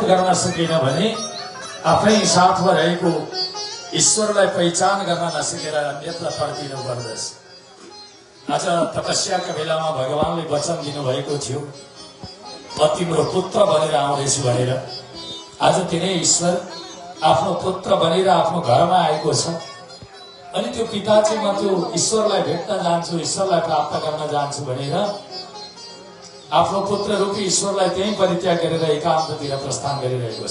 गर्न सकेन भने आफै साथमा रहेको ईश्वरलाई पहिचान गर्न नसकेर अन्यत्र तर्किनु पर्दछ। आज तपस्याका बेलामा भगवानले वचन दिनुभएको थियो, म तिम्रो पुत्र बनेर आउँदैछु भनेर। आज तिनै ईश्वर आफ्नो पुत्र बनेर आफ्नो घरमा आएको छ। अनि त्यो पिता चाहिँ म त्यो ईश्वरलाई भेट्न जान्छु, ईश्वरलाई प्राप्त गर्न जान्छु भनेर आफ्नो पुत्र रूपी ईश्वरलाई त्यही परित्याग गरेर एकान्ततिर प्रस्थान गरिरहेको छ।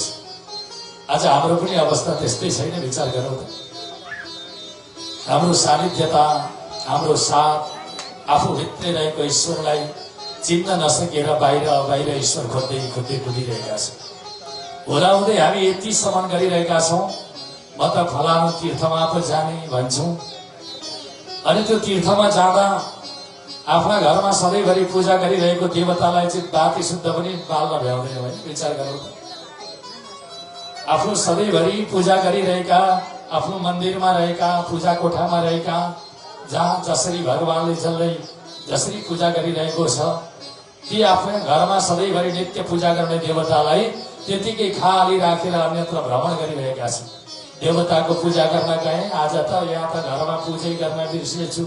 आज हाम्रो पनि अवस्था त्यस्तै छैन? विचार गरौँ त। हाम्रो सानिध्यता, हाम्रो साथ आफूभित्रै रहेको ईश्वरलाई चिन्न नसकेर बाहिर ईश्वर खोज्दै कुदिरहेका छौँ। हुँदाहुँदै हामी यति सम्मान गरिरहेका छौँ, म त फलानु तीर्थमा पो जाने भन्छौँ। अनि त्यो तीर्थमा जाँदा आफ्ना घरमा सधैँभरि पूजा गरिरहेको देवतालाई चाहिँ बाती शुद्ध पनि बाल्न भ्याउँदैन भने विचार गरौँ त। आफ्नो सधैँभरि पूजा गरिरहेका, आफ्नो मन्दिरमा रहेका, पूजा कोठामा रहेका, जहाँ जसरी भगवानले जसरी पूजा गरिरहेको छ, ती आफ्नो घरमा सधैँभरि नित्य पूजा गर्ने देवतालाई त्यतिकै खाली राखेर अन्यत्र भ्रमण गरिरहेका छन्। देवताको पूजा गर्न गए, आज त यहाँ त घरमा पूजै गर्न बिर्सेछु,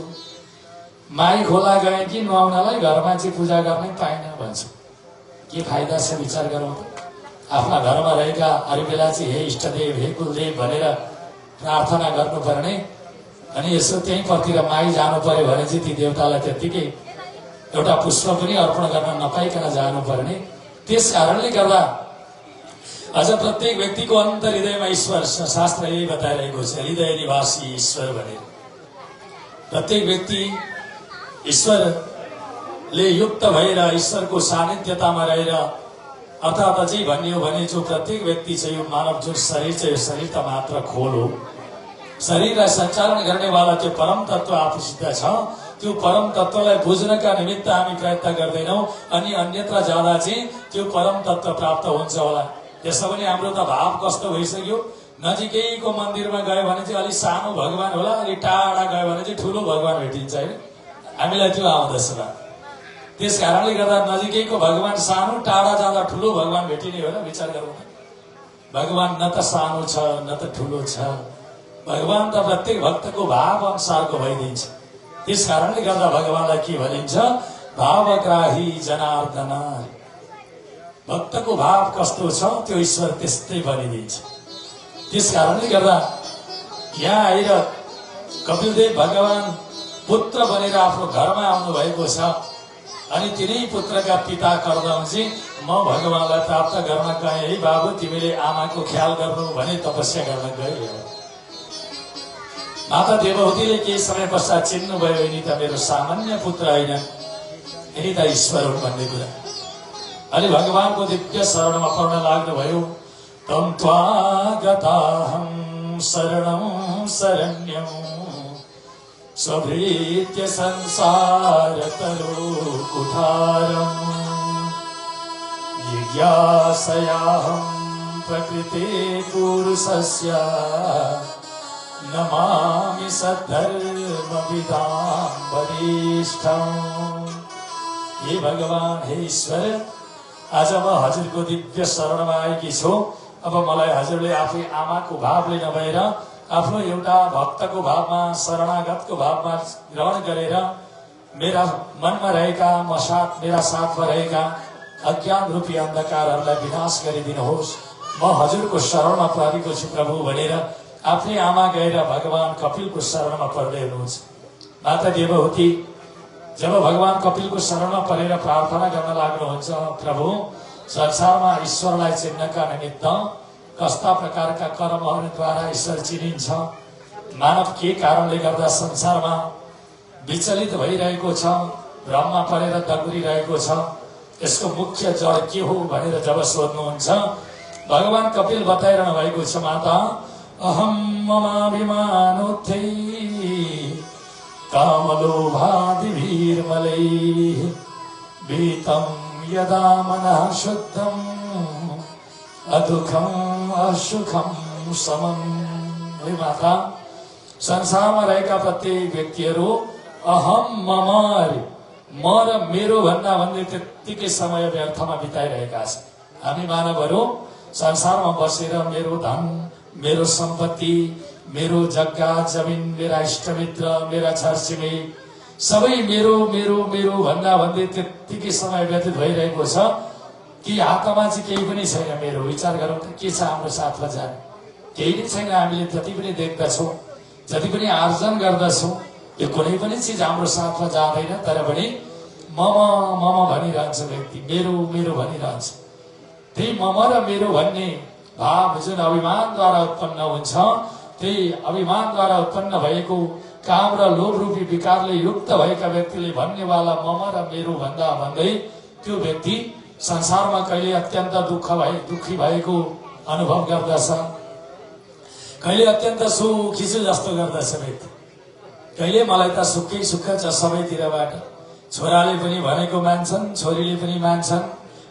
माई खोला गए कि नुहाउनलाई घरमा चाहिँ पूजा गर्नै पाएन भन्छ। के फाइदा छ? विचार गरौँ त। आफ्ना घरमा रहेका अरू बेला चाहिँ हे इष्टदेव, हे कुलदेव भनेर प्रार्थना गर्नुपर्ने, अनि यसो त्यहीँपट्टि माई जानु पर्यो भने चाहिँ ती देवतालाई त्यत्तिकै एउटा पुष्प पनि अर्पण गर्न नपाइकन जानुपर्ने। त्यस कारणले गर्दा अझ प्रत्येक व्यक्तिको अन्तर हृदयमा ईश्वर, शास्त्र यही बताइरहेको छ, हृदय निवासी ईश्वर भनेर। प्रत्येक व्यक्ति ईश्वरले युक्त भएर ईश्वरको सानिध्यतामा रहेर, अर्थात् अझै भन्ने हो भने जो प्रत्येक व्यक्ति चाहिँ यो मानव जुन शरीर छ, यो शरीर त मात्र खोल हो। शरीरलाई सञ्चालन गर्नेवाला त्यो परम तत्व आफूसित छ। त्यो परम तत्वलाई बुझ्नका निमित्त हामी प्रयत्न गर्दैनौँ, अनि अन्यत्र जाँदा चाहिँ त्यो परम तत्व प्राप्त हुन्छ होला। त्यसो भने हाम्रो त भाव कस्तो भइसक्यो, नजिकैको मन्दिरमा गयो भने चाहिँ अलिक सानो भगवान होला, अलिक टाढा गयो भने चाहिँ ठुलो भगवान भेटिन्छ होइन? हामीलाई त्यो आउँदछ बा। त्यस कारणले गर्दा नजिकैको भगवान सानो, टाढा जाँदा ठुलो भगवान भेटिने हो र? विचार गरौँ। भगवान न त सानो छ न त ठुलो छ, भगवान त प्रत्येक भक्तको भाव अनुसारको भइदिन्छ। त्यस कारणले गर्दा भगवानलाई के भनिन्छ? भावग्राही जनार्दन। भक्तको भाव कस्तो छ त्यो ईश्वर त्यस्तै बनिदिन्छ। त्यस कारणले गर्दा यहाँ आएर कपिलदेव भगवान पुत्र बनेर आफ्नो घरमा आउनु भएको छ। अनि तिनै पुत्रका पिता कर्दमजी म भगवानलाई प्राप्त गर्न गएँ, है बाबु तिमीले आमाको ख्याल गर्नु भने तपस्या गर्न गए। माता देवहूतिले केही समय पश्चात चिन्नुभयो, यिनी त मेरो सामान्य पुत्र होइन, यिनी त ईश्वर हुन् भन्ने कुरा। अनि भगवानको दिव्य शरणमा पर्न लाग्नुभयो। तम त्वागताहं शरणं शरण्यं स्वभृत्य संसार तरो कुठारम् जिज्ञासयाहं प्रकृते पुरुषस्य नमामि सद्धर्मविदां वरिष्ठम्। हे भगवान, हे ईश्वर, आज म हजुरको दिव्य शरणमा आएकी छु। अब मलाई हजुरले आफै आमाको भावले नभएर आफ्नो एउटा भक्तको भावमा, शरणागतको भावमा ग्रहण गरेर मेरा मनमा रहेका, मेरा साथमा रहेका अज्ञान रूपी अन्धकारहरूलाई विनाश गरिदिनुहोस्। म हजुरको शरणमा परेको छु प्रभु भनेर आफ्नै आमा गएर भगवान कपिलको शरणमा पर्दै हुनुहुन्छ। माता देवहूति जब भगवान कपिलको शरणमा परेर प्रार्थना गर्न लाग्नुहुन्छ, प्रभु संसारमा ईश्वरलाई चिन्नका निमित्त कस्ता प्रकारका कर्महरूद्वारा ईश्वर चिनिन्छ, मानव के कारणले गर्दा संसारमा विचलित भइरहेको छ, भ्रममा परेर दगुरिरहेको छ, यसको मुख्य जड के हो भनेर जब सोध्नुहुन्छ, भगवान कपिल बताइरहनु भएको छ, माता अहम ममाभिमानोत्थै कामलोभादिभिर्मलैः भीतं यदा मनः शुद्धम् अदुःखम् असुखम् समम्। हे माता, संसारमा रहेका प्रत्येक व्यक्तिहरू अहम मम, म र मेरो भन्दा भन्दै त्यत्तिकै समय व्यर्थमा बिताइरहेका छन्। हामी मानवहरू संसारमा बसेर मेरो धन, मेरो सम्पत्ति, मेरो जग्गा जमिन, मेरा इष्टमित्र, मेरा छरछिमेक सबै मेरो मेरो मेरो भन्दा भन्दै त्यतिकै समय व्यतीत भइरहेको छ कि हातमा चाहिँ केही पनि छैन। मेरो विचार गरौँ त के छ हाम्रो साथमा जाने? केही नै छैन। हामीले जति पनि देख्दछौँ, जति पनि आर्जन गर्दछौँ, यो कुनै पनि चिज हाम्रो साथमा जाँदैन। तर पनि मम भनिरहन्छ व्यक्ति, मेरो मेरो भनिरहन्छ। त्यही मम र मेरो भन्ने भाव जुन अभिमानद्वारा उत्पन्न हुन्छ, त्यही अभिमानद्वारा उत्पन्न भएको काम र लोभ रूपी विकारले युक्त भएका व्यक्तिले भन्नेवाला मम र मेरो भन्दा भन्दै त्यो व्यक्ति संसारमा कहिले अत्यन्त दुखी भएको अनुभव गर्दछ, कहिले अत्यन्त सुखी छु जस्तो गर्दछ व्यक्ति। कहिले मलाई त सुखै सुख छ सबैतिरबाट। छोराले पनि भनेको मान्छन्, छोरीले पनि मान्छन्,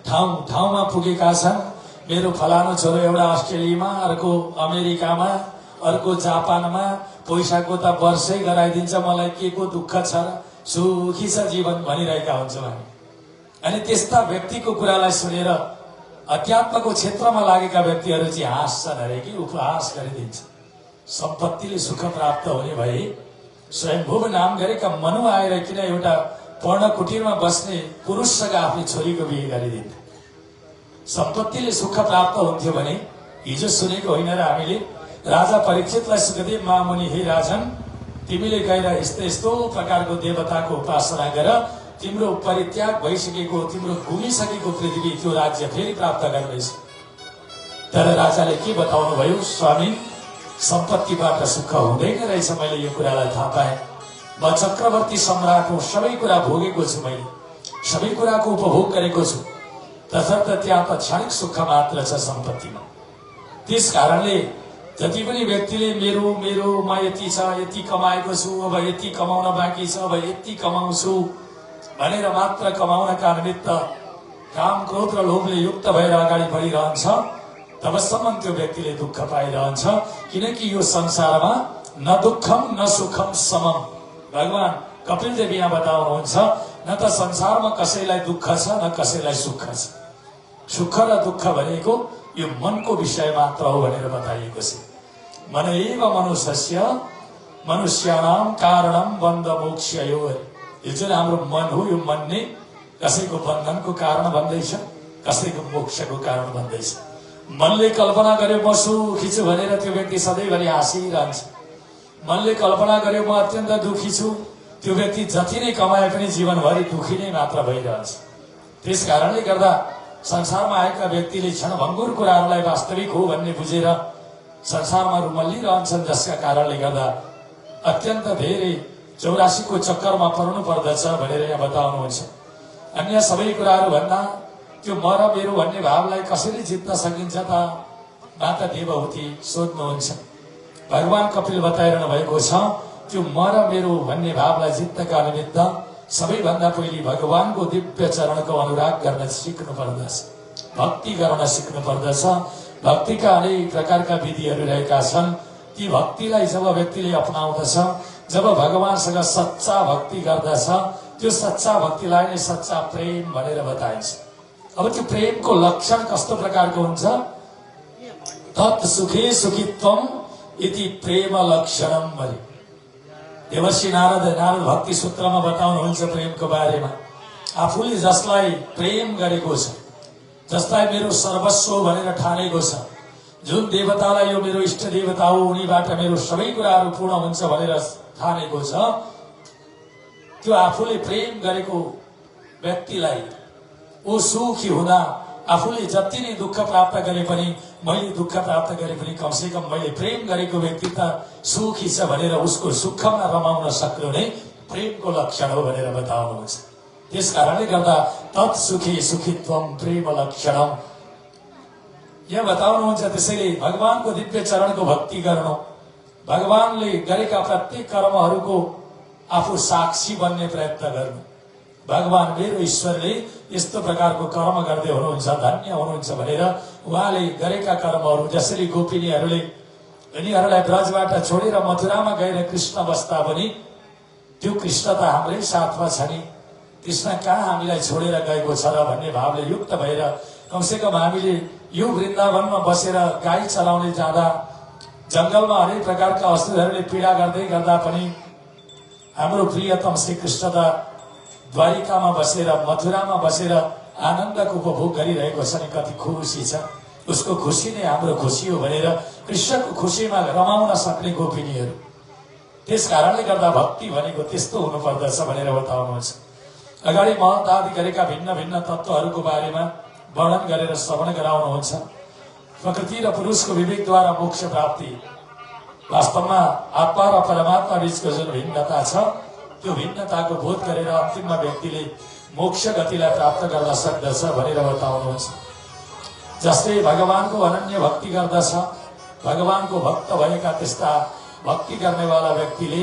ठाउँ ठाउँमा पुगेका छन्। मेरो फलानो छोरो एउटा अस्ट्रेलियामा, अर्को अमेरिकामा, अर्को जापानमा, पैसाको त वर्षै गराइदिन्छ, मलाई के को दुःख छ र, सुखी छ जीवन भनिरहेका हुन्छौँ हामी। अनि त्यस्ता व्यक्तिको कुरालाई सुनेर अध्यात्मको क्षेत्रमा लागेका व्यक्तिहरू चाहिँ हाँस्छन् अरे कि उपहास गरिदिन्छ। सम्पत्तिले सुख प्राप्त हुने भए स्वयंभूव नाम गरेका मनु आएर किन एउटा पर्ण कुटीरमा बस्ने पुरुषसँग आफ्नो छोरीको बिहे गरिदिन्थे? सम्पत्तिले सुख प्राप्त हुन्थ्यो भने हिजो सुनेको होइन र हामीले राजा परीक्षितलाई सुखदेव महामुनि, हे राजन, तिमीले गएर यस्तो यस्तो प्रकारको देवताको उपासना गर, तिम्रो परित्याग भइसकेको, तिम्रो घुमिसकेको पृथ्वी त्यो राज्य फेरि प्राप्त गर्दैछ। तर राजाले के बताउनु भयो? स्वामी, सम्पत्तिबाट सुख हुँदैन रहेछ। मैले यो कुरालाई थाहा पाएँ। म चक्रवर्ती सम्राट हुँ, सबै कुरा भोगेको छु, मैले सबै कुराको उपभोग गरेको छु। तसर्थ त्यहाँ त क्षणिक सुख मात्र छ सम्पत्तिमा। त्यस कारणले जति पनि व्यक्तिले मेरो मेरो म यति छ, यति कमाएको छु, अब यति कमाउन बाँकी छ, अब यति कमाउँछु भनेर मात्र कमाउनका निमित्त काम, क्रोध र लोभले युक्त भएर अगाडि बढिरहन्छ, तबसम्म त्यो व्यक्तिले दुःख पाइरहन्छ। किनकि यो संसारमा न दुःखम न सुखम समम। भगवान कपिलदेव यहाँ बताउनुहुन्छ, न त संसारमा कसैलाई दुःख छ न कसैलाई सुख छ। सुख र दुःख भनेको यो मनको विषय मात्र हो भनेर बताइएको छ। मन एव मनुष्यस्य मनुष्याणाम कारणम बन्ध मोक्षयोः। यो जुन हाम्रो मन हो, यो मन नै कसैको बन्धनको कारण बन्दैछ, कसैको मोक्षको कारण बन्दैछ। मनले कल्पना गर्यो म सुखी छु भनेर त्यो व्यक्ति सधैँभरि हाँसिरहन्छ। मनले कल्पना गर्यो म अत्यन्त दुखी छु, त्यो व्यक्ति जति नै कमाए पनि जीवनभरि दुखी नै मात्र भइरहन्छ। त्यस कारणले गर्दा संसारमा आएका व्यक्तिले क्षणभङ्गुर कुराहरूलाई वास्तविक हो भन्ने बुझेर संसारमा रुमल्लिरहन्छन्, जसका कारणले गर्दा अत्यन्त धेरै 84 को चक्करमा पर्नु पर्दछ भनेर यहाँ बताउनुहुन्छ। अन्य सबै कुराहरू भन्दा त्यो म र मेरो भन्ने भावलाई कसरी जित्न सकिन्छ त? माता देवहूति सोध्नुहुन्छ। भगवान कपिल बताइरहनु भएको छ, त्यो म र मेरो भन्ने भावलाई जित्नका निमित्त सबैभन्दा पहिले भगवानको दिव्य चरणको अनुराग गर्न सिक्नु पर्दछ, भक्ति गर्न सिक्नु पर्दछ। भक्तिका अनेक प्रकारका विधिहरू रहेका छन्। ती भक्तिलाई जब व्यक्तिले अपनाउँदछ, जब भगवानसँग सच्चा भक्ति गर्दछ, त्यो सच्चा भक्तिलाई नै सच्चा प्रेम भनेर बताइन्छ। अब त्यो प्रेमको लक्षण कस्तो प्रकारको हुन्छ? तत् सुखे सुखित्वम इति प्रेम लक्षणम भने देवर्षि नारद भक्ति सूत्रमा बताउनुहुन्छ प्रेमको बारेमा। आफूले जसलाई प्रेम गरेको छ, जसलाई मेरो सर्वस्व भनेर ठानेको छ, जुन देवतालाई यो मेरो इष्ट देवता हो, उनीबाट मेरो सबै कुराहरू पूर्ण हुन्छ भनेर ठानेको छ, त्यो आफूले प्रेम गरेको व्यक्तिलाई ओ सुखी हुँदा आफूले जति नै दुःख प्राप्त गरे पनि, मैले दुःख प्राप्त गरे पनि कमसेकम मैले प्रेम गरेको व्यक्ति त सुखी छ भनेर उसको सुखमा रमाउन सक्नु नै प्रेमको लक्षण हो भनेर बताउनुहुन्छ। त्यस कारणले गर्दा तत् सुखे सुखित्वम प्रेम लक्षणम यहाँ बताउनुहुन्छ। त्यसैले भगवानको दिव्य चरणको भक्ति गर्नु, भगवानले गरेका प्रत्येक कर्महरूको आफू साक्षी बन्ने प्रयत्न गर्नु। भगवान मेरो ईश्वरले यस्तो प्रकारको कर्म गर्दै हुनुहुन्छ, धन्य हुनुहुन्छ भनेर उहाँले गरेका कर्महरू, जसरी गोपिनीहरूले यिनीहरूलाई ब्रजबाट छोडेर मथुरामा गएर कृष्ण बस्दा पनि त्यो कृष्ण त हाम्रै साथमा छ नि, कृष्ण कहाँ हामीलाई छोडेर गएको छ र भन्ने भावले युक्त भएर कमसेकम हामीले यो वृन्दावनमा बसेर गाई चलाउने जाँदा जंगलमा अनेक प्रकारका असुरहरूले पीडा गर्दै गर्दा पनि हाम्रो प्रियतम श्री कृष्ण त द्वारिकामा बसेर मथुरामा बसेर आनन्दको उपभोग गरिरहेको छ नि, कति खुसी छ। उसको खुसी नै हाम्रो खुसी हो भनेर कृष्णको खुसीमा रमाउन सक्ने गोपिनीहरू। त्यस कारणले गर्दा भक्ति भनेको त्यस्तो हुनुपर्दछ भनेर बताउनुहुन्छ। अगाडि महन्त आदि गरेका भिन्न भिन्न तत्त्वहरूको बारेमा वर्णन गरेर श्रवण गराउनुहुन्छ। प्रकृति र पुरुषको विवेकद्वारा मोक्ष प्राप्ति, वास्तवमा आत्मा र परमात्मा बीचको जुन भिन्नता छ त्यो भिन्नताको बोध गरेर अन्तिममा व्यक्तिले मोक्ष गतिलाई प्राप्त गर्न सक्दछ भनेर बताउनुहुन्छ। जसले भगवानको अनन्य भक्ति गर्दछ, भगवानको भक्त भएका त्यस्ता भक्ति गर्नेवाला व्यक्तिले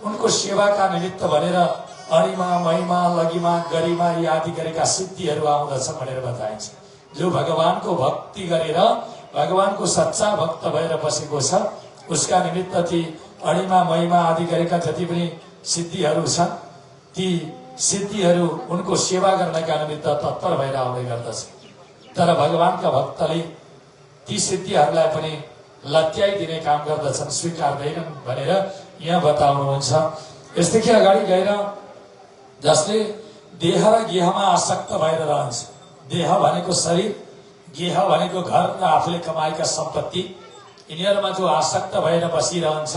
उनको सेवाका निमित्त भनेर अणिमा महिमा लगिमा गरिमा आदि गरेका सिद्धिहरू आउँदछ भनेर बताइन्छ। जो भगवानको भक्ति गरेर भगवानको सच्चा भक्त भएर बसेको छ उसका निमित्त ती अणिमा महिमा आदि गरेका जति पनि सिद्धिहरू छन् ती सिद्धिहरू उनको सेवा गर्नका निमित्त तत्पर भएर आउने गर्दछ। तर भगवानका भक्तले ती सिद्धिहरूलाई पनि लत्याइदिने काम गर्दछन्, स्वीकार्दैनन् भनेर यहाँ बताउनुहुन्छ। यसदेखि अगाडि गएर जसले देह र गेहमा आसक्त भएर रहन्छ, देह भनेको शरीर, गेह भनेको घर र आफूले कमाएका सम्पत्ति, यिनीहरूमा जो आसक्त भएर बसिरहन्छ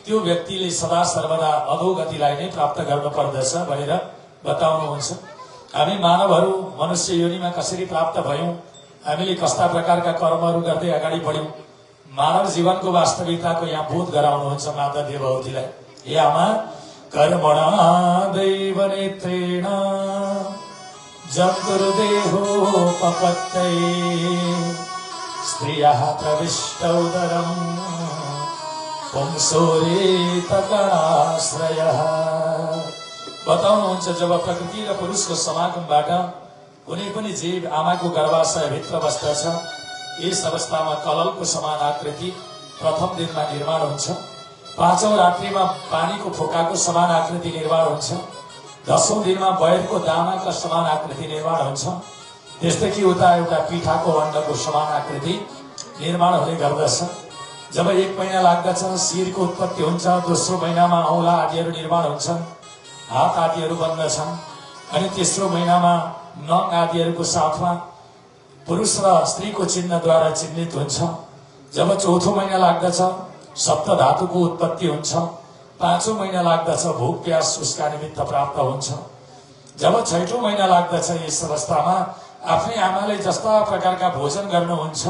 त्यो व्यक्तिले सदा सर्वदा अधोगतिलाई नै प्राप्त गर्नुपर्दछ भनेर बताउनुहुन्छ। हामी मानवहरू मनुष्य योनिमा कसरी प्राप्त भयौं, हामीले कस्ता प्रकारका कर्महरू गर्दै अगाडि बढ्यौं, मानव जीवनको वास्तविकताको यहाँ बोध गराउनुहुन्छ माता देवहूतिलाई। हे आमा, कर्मणा दैव नेत्रेण जगुर्देहोपपत्तये स्त्रियः प्रविष्ट उदरं पुंसोरेतकणाश्रयः। बताउनुहुन्छ जब प्रकृति र पुरुषको समागमबाट कुनै पनि जीव आमाको गर्भाशयभित्र बस्दछ, यस अवस्थामा कललको समान आकृति प्रथम दिनमा निर्माण हुन्छ, 5औं रात्रिमा पानीको फोकाको समान आकृति निर्माण हुन्छ, 10औं दिनमा बैरको दानाका समान आकृति निर्माण हुन्छ, त्यसदेखि उता एउटा पिठाको अण्डको समान आकृति निर्माण हुने गर्दछ। जब 1 महिना लाग्दछ शिरको उत्पत्ति हुन्छ, दोस्रो महिनामा औँला आदिहरू निर्माण हुन्छन्, हात आदिहरू बन्दछन्, अनि तेस्रो महिनामा नङ आदिहरूको साथमा पुरुष र स्त्रीको चिन्हद्वारा चिन्हित हुन्छ। जब 4थो महिना लाग्दछ सप्त धातुको उत्पत्ति हुन्छ, 5औं महिना लाग्दछ भोक प्यास उसका निमित्त प्राप्त हुन्छ। जब 6औं महिना लाग्दछ यस अवस्थामा आफ्नै आमाले जस्ता प्रकारका भोजन गर्नुहुन्छ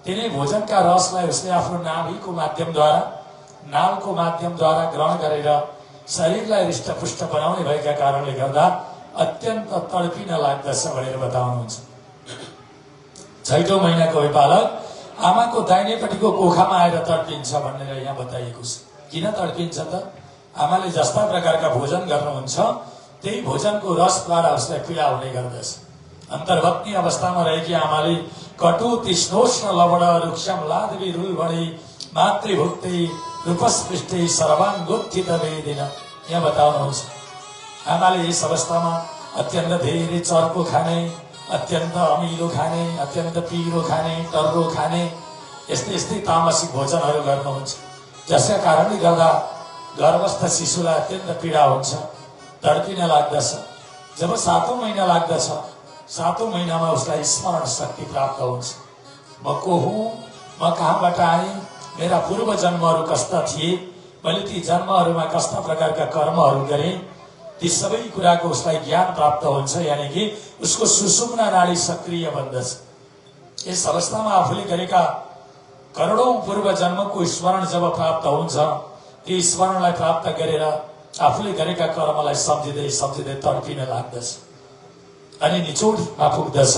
तिनै भोजनका रसलाई उसले आफ्नो नाभिको माध्यमद्वारा नालको माध्यमद्वारा ग्रहण गरेर शरीरलाई हृष्टपुष्ट बनाउने भएका कारणले गर्दा अत्यन्त तडपिन लाग्दछ भनेर बताउनुहुन्छ। 6औं महिनाको बालक आमाको दाहिनेपट्टिको कोखामा आएर तडपिन्छ भनेर यहाँ बताइएको छ। किन तडपिन्छ त? आमाले जस्ता प्रकारका भोजन गर्नुहुन्छ त्यही भोजनको रसद्वारा उसलाई पीडा हुने गर्दछ। अन्तर्भक्ति अवस्थामा रहेकी आमाले कटु तीक्ष्णोष्ण लवण रुक्षम लादवी रुलभणी मातृभुक्ति रूपस्पृष्टि सर्वाङ्गोत्थित वेदिन यहाँ बताउनुहुन्छ। आमाले यस अवस्थामा अत्यन्त धेरै चर्को खाने, अत्यन्त अमिलो खाने, अत्यन्त पिरो खाने, टर्रो खाने, यस्तै यस्तै तामसिक भोजनहरू गर्नुहुन्छ, जसका कारणले गर्दा गर्भस्थ शिशुलाई अत्यन्त पीडा हुन्छ, तडपिन लाग्दछ। जब 7औं महिना लाग्दछ 7औं महिनामा उसलाई स्मरण शक्ति प्राप्त हुन्छ। म को हुँ, म कहाँबाट आएँ, मेरा पूर्व जन्महरू कस्ता थिए, मैले ती जन्महरूमा कस्ता प्रकारका कर्महरू गरेँ, ती सबै कुराको उसलाई ज्ञान प्राप्त हुन्छ, यानी कि उसको सुषुम्ना नाडी सक्रिय बन्दछ। यस अवस्थामा आफूले गरेका करोडौं पूर्व जन्मको स्मरण जब प्राप्त हुन्छ, ती स्मरणलाई प्राप्त गरेर आफूले गरेका कर्मलाई सम्झिँदै सम्झिँदै तडपिन लाग्दछ अनि निचोडमा पुग्दछ।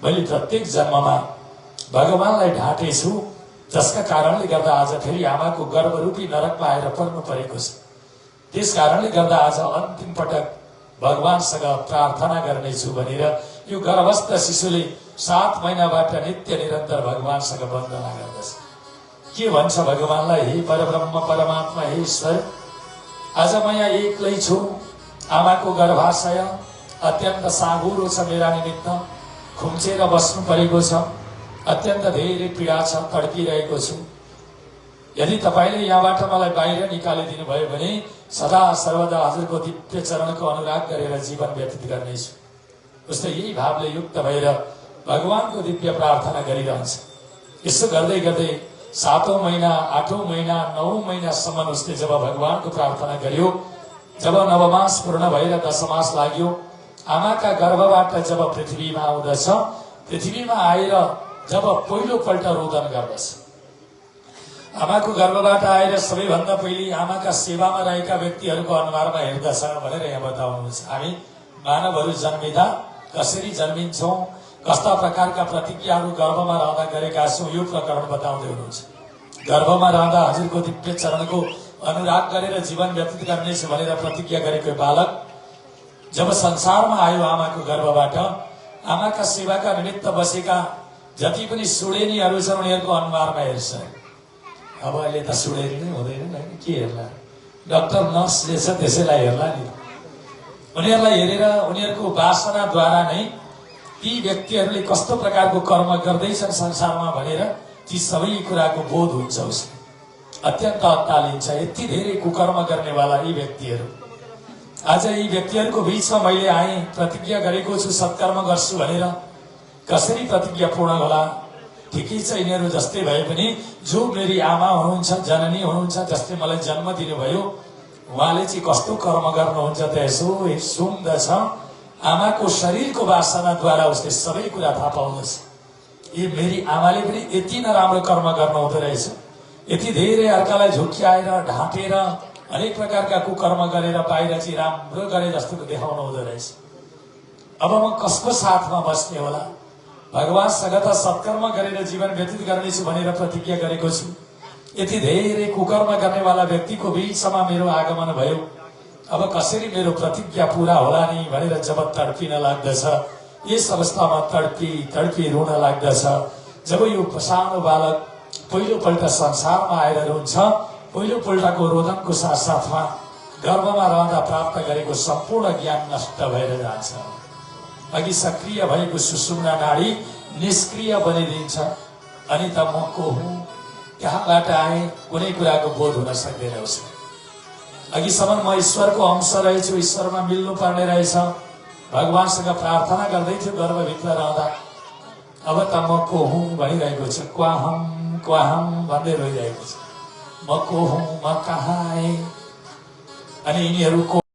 मैले प्रत्येक जन्ममा भगवानलाई ढाँटेछु, जसका कारणले गर्दा आज फेरि आमाको गर्भरूपी नरकमा आएर पर्नु परेको छ। त्यस कारणले गर्दा आज अन्तिम पटक भगवानसँग प्रार्थना गर्नेछु भनेर यो गर्भस्थ शिशुले 7 महिनाबाट नित्य निरन्तर भगवानसँग वन्दना गर्दछ। के भन्छ भगवानलाई? हे परब्रह्म परमात्मा, हे ईश्वर, आज म यहाँ एक्लै छु, आमाको गर्भाशय अत्यन्त साँघुरो छ, मेरा निमित्त खुम्चेर बस्नु परेको छ, अत्यन्त धेरै पीडा छ, तड्पिरहेको छु। यदि तपाईँले यहाँबाट मलाई बाहिर निकालिदिनु भयो भने सदा सर्वदा हजुरको दिव्य चरणको अनुराग गरेर जीवन व्यतीत गर्नेछु। उस्तै यही भावले युक्त भएर भगवानको दिव्य प्रार्थना गरिरहन्छ। यसो गर्दै गर्दै 7औं महिना, 8औं महिना, 9औं महिनासम्म उसले जब भगवानको प्रार्थना गर्यो, जब नवमास पूर्ण भएर 10 मास लाग्यो, आमाका गर्भबाट जब पृथ्वीमा आउँदछ, पृथ्वीमा आएर जब पहिलोपल्ट रोदन गर्दछ, आमाको गर्भबाट आएर सबैभन्दा पहिले आमाका सेवामा रहेका व्यक्तिहरूको अनुहारमा हेर्दछ भनेर यहाँ बताउनुहुन्छ। हामी मानवहरू जन्मिँदा कसरी जन्मिन्छौं, कस्ता प्रकारका प्रतिज्ञाहरू गर्भमा रहँदा गरेका छौं, यो प्रकरण बताउँदै हुनुहुन्छ। गर्भमा रहँदा हजुरको दिव्य चरणको अनुराग गरेर जीवन व्यतीत गर्नेछु भनेर प्रतिज्ञा गरेको बालक जब संसारमा आयो आमाको गर्भबाट, आमाका सेवाका निमित्त बसेका जति पनि सुडेनीहरू छन् उनीहरूको अनुहारमा हेर्छ। अब अहिले त सुडेनी नै हुँदैन, के हेर्ला, डाक्टर नर्स जे छ त्यसैलाई हेर्ला नि। उनीहरूलाई हेरेर उनीहरूको वासनाद्वारा नै ती व्यक्तिहरूले कस्तो प्रकारको कर्म गर्दैछन् संसारमा भनेर ती सबै कुराको बोध हुन्छ उसले। अत्यन्त अत्तालिन्छ, यति धेरै कुकर्म गर्नेवाला यी व्यक्तिहरू। आज यी व्यक्तिहरूको बीचमा मैले आएँ, प्रतिज्ञा गरेको छु सत्कर्म गर्छु भनेर। कसरी प्रतिज्ञा पूर्ण होला? ठिकै छ, यिनीहरू जस्तै भए पनि जो मेरी आमा हुनुहुन्छ, जननी हुनुहुन्छ, जसले मलाई जन्म दिनुभयो, उहाँले चाहिँ कस्तो कर्म गर्नुहुन्छ त यसो सुन्दछ। आमाको शरीरको वासनाद्वारा उसले सबै कुरा थाहा पाउँदछ। यी मेरी आमाले पनि यति नराम्रो कर्म गर्नु हुँदो रहेछ, यति धेरै अर्कालाई झुक्क्याएर ढाँटेर अनेक प्रकारका कुकर्म गरेर बाहिर चाहिँ राम्रो गरे जस्तो देखाउनु हुँदो रहेछ। अब म कसको साथमा बस्ने होला? भगवानसँग त सत्कर्म गरेर जीवन व्यतीत गर्नेछु भनेर प्रतिज्ञा गरेको छु। यति धेरै कुकर्म गर्नेवाला व्यक्तिको बीचमा मेरो आगमन भयो। अब कसरी मेरो प्रतिज्ञा पूरा होला नि भनेर जब तडपिन लाग्दछ, यस अवस्थामा तडपी रुन लाग्दछ। जब यो सानो बालक पहिलोपल्ट संसारमा आएर रुन्छ, पहिलोपल्टको रोदनको साथसाथमा गर्भमा रहँदा प्राप्त गरेको सम्पूर्ण ज्ञान नष्ट भएर जान्छ। अघि सक्रिय भएको सुषुम्ना नाडी निष्क्रिय बनिदिन्छ। अनि त म को हुँ, कहाँबाट आएँ, कुनै कुराको बोध हुन सक्दैन उसलाई। अघिसम्म म ईश्वरको अंश रहेछु, ईश्वरमा मिल्नु पर्ने रहेछ, भगवानसँग प्रार्थना गर्दै थियो गर्भभित्र रहँदा। अब त म को हुँ भनिरहेको छु, क्वाहम भन्दै रोइरहेको छु। म को हुँ, म कहाँ आएँ? अनि यिनीहरू को